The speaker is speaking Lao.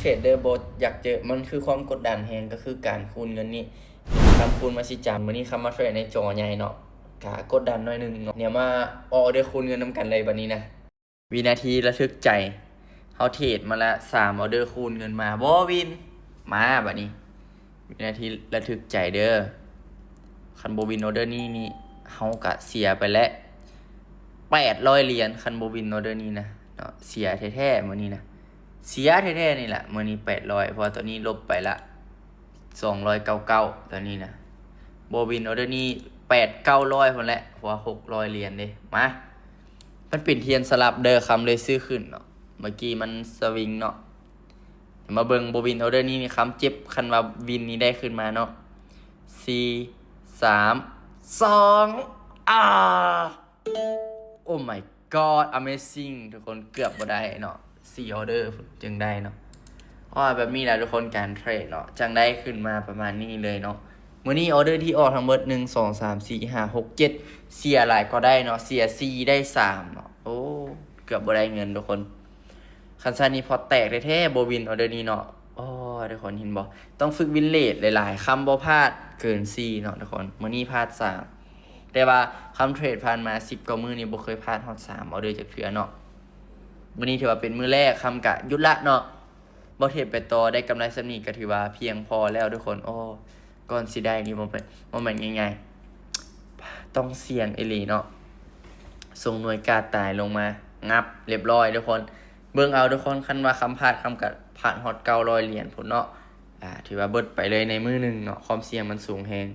ເທຣດເດີບໍ່ຢາກເຈີ ມັນຄືຄວາມກົດດັນແຮງ ກໍຄືການຄູນເງິນນີ້. ຄຳຄູນມາຊິຈຳ ມື້ນີ້ຄຳມາເທຣດໃນຈໍໃຫຍ່ເນາະ ກະກົດດັນໜ້ອຍໜຶ່ງເນາະ. ດຽວມາອອກເດີຄູນເງິນນຳກັນເລີຍບັດນີ້ນະ. ວິນາທີລະທຶກໃຈ ເຮົາເທຣດມາລະສາມອອເດີ ຄູນເງິນມາບໍ່ວິນ ມາບັດນີ້ ວິນາທີລະທຶກໃຈເດີ. ຄັນບໍ່ວິນອອເດີນີ້ນີ້ ເຮົາກະເສຍໄປແລ້ວແປດຮ້ອຍຫຼຽນ ຄັນບໍ່ວິນອອເດີນີ້ນະເນາະ. ເສຍແທ້ໆມື້ນີ້ນະ ເສຍແທ້ໆນີ້ລະ ມື້ນີ້ແປດຮ້ອຍ ເພາະວ່າຕອນນີ້ລົບໄປລະສອງຮ້ອຍເກົ້າເກົ້າ ຕອນນີ້ນະ. ບໍ່ວິນອອເດີນີ້ແປດເກົ້າຮ້ອຍພຸ້ນແຫຼະ ເພາະວ່າຫົກຮ້ອຍຫຼຽນເດ້. ມາ ມັນເປັນທຽນສະຫຼັບເດີ ຄຳເລີຍຊື້ຂຶ້ນເນາະ. ເມື່ອກີ້ມັນສະວິງເນາະ. ມາເບິ່ງບໍ່ວິນອອເດີນີ້ ຄຳເຈັບ ຄັນວ່າວິນນີ້ໄດ້ຂຶ້ນມາເນາະ. ສີ່ ສາມ ສອງ ອາ Oh my god amazing ທຸກຄົນ ເກືອບບໍ່ໄດ້ເນາະ. ສີ່ອອເດີພຸ້ນຈຶ່ງໄດ້ເນາະ ເພາະວ່າແບບນີ້ແຫຼະທຸກຄົນ ການເທຣດເນາະ ຈັ່ງໄດ້ຂຶ້ນມາປະມານນີ້ເລີຍເນາະ. ມື້ນີ້ອອເດີທີ່ອອກທັງໝົດ ໜຶ່ງ ສອງ ສາມ ສີ່ ຫ້າ ຫົກ ເຈັດ ເສຍຫຼາຍກໍໄດ້ເນາະ ເສຍສີ່ໄດ້ສາມເນາະ. ໂອ້ ເກືອບບໍ່ໄດ້ເງິນທຸກຄົນ. ຄັນຊັ້ນນີ້ພອດແຕກແທ້ໆ ບໍ່ວິນອອເດີນີ້ເນາະ. ໂອ້ ທຸກຄົນເຫັນບໍ່ ຕ້ອງຝຶກວິນເລດຫຼາຍໆ ຄຳບໍ່ພາດເກີນສີ່ເນາະທຸກຄົນ. ມື້ນີ້ພາດສາມ ແຕ່ວ່າຄຳເທຣດຜ່ານມາສິບກວ່າມື້ນີ້ ບໍ່ເຄີຍພາດຮອດສາມອອເດີຈັກເທື່ອເນາະ. ມື້ນີ້ຖືວ່າເປັນມື້ແລກ ຄຳກະຢຸດລະເນາະ. ບໍ່ເທຣດໄປຕໍ່ ໄດ້ກຳໄລສ່ຳນີ້ກະຖືວ່າພຽງພໍແລ້ວທຸກຄົນ. ໂອ້ ກ່ອນຊິໄດ້ນີ້ບໍ່ແມ່ນ ບໍ່ແມ່ນງ່າຍໆ ຕ້ອງສ່ຽງອີ່ຫຼີເນາະ. ສົ່ງໜ່ວຍກາດຕາຍລົງມາ ງັບ ລຽບຮ້ອຍທຸກຄົນ. ເບິ່ງເອົາທຸກຄົນ ຄັນວ່າຄຳພາດ ຄຳກະພາດຮອດເກົ້າຮ້ອຍຫຼຽນພຸ້ນເນາະ. ອາ ຖືວ່າເບິດໄປເລີຍໃນມື້ໜຶ່ງເນາະ ຄວາມສ່ຽງມັນສູງແຮງ.